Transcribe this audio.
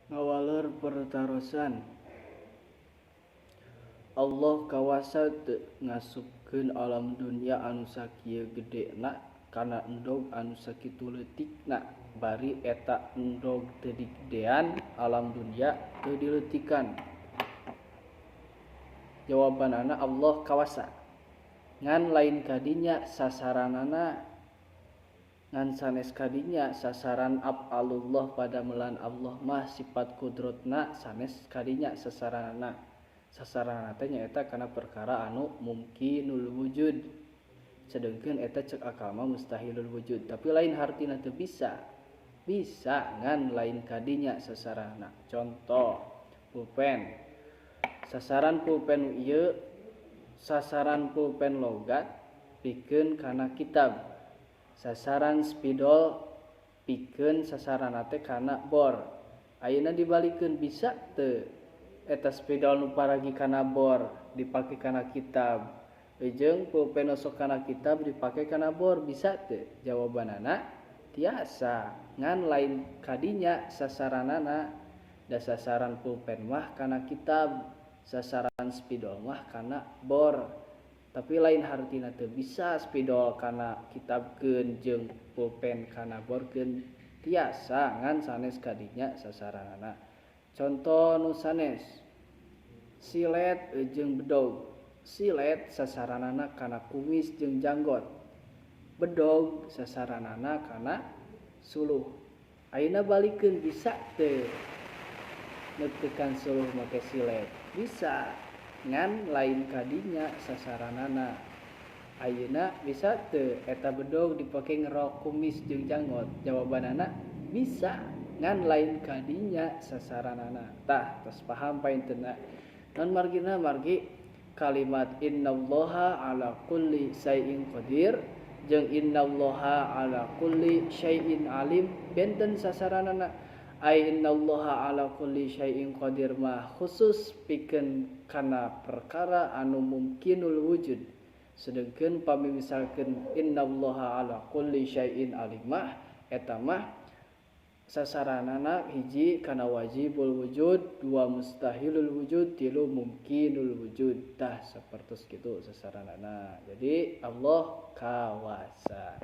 Ngawaler pertarosan. Allah kawasa teu ngasupkeun alam dunya anu sakieu gedena kana endog anu sakitu leutikna, bari eta endog teu digedean, alam dunya teu dileutikan? Jawabanana, Allah kawasa, ngan lain kadinya sasaranana, ngan sanes kadinya sasaran. Af'alullah, padamelan Allah mah sifat kudrotna, sanes kadinya sasaranana. Sasaranana teh nyaeta kana perkara anu mumkinul wujud, sedengkeun eta cek akal mah mustahilul wujud. Tapi lain hartina teu bisa, bisa, ngan lain kadinya sasaranana. Contoh pulpen. Sasaran pulpen ieu, sasaran pulpen logat pikeun kana kitab, sasaran spidol pikeun sasaranna teh kana bor. Ayeuna dibalikeun, bisa teu eta spidol nu paragi kana bor dipake kana kitab, jeung pulpen nu sok kana kitab dipake kana bor, bisa teu? Jawabanana tiasa, ngan lain kadinya sasaranana, da sasaran pulpen mah kana kitab, sasaran spidol mah kana bor. Tapi lain hartina teu bisa spidol kana kitabkeun jeung pulpen kana borkeun, tiasa, ngan sanes kadinya sasaranana. Contoh nu sanes, silet jeung bedog. Silet sasaranana kana kumis jeung janggot, bedog sasaranana kana suluh. Ayeuna balikeun, bisa teu neutekan suluh make silet? Bisa, ngan lain kadinya sasaranana. Ayeuna bisa teu eta bedog dipake ngerok kumis jeung janggot? Jawabanana bisa, ngan lain kadinya sasaranana. Tah, tos paham paintenna non margina? Margi kalimat innallaha ala kulli syai'in qadir jeung innallaha ala kulli syai'in alim benten sasaranana. Ai innallaha ala kulli syai'in qadir mah khusus pikeun kana perkara anu mumkinul wujud, sedengkeun pami misalkeun innallaha ala kulli syai'in alim mah, eta mah sasaranana hiji kana wajibul wujud, dua mustahilul wujud, tilu mumkinul wujud. Tah, sapertos kitu sasaranana. Jadi Allah kawasa.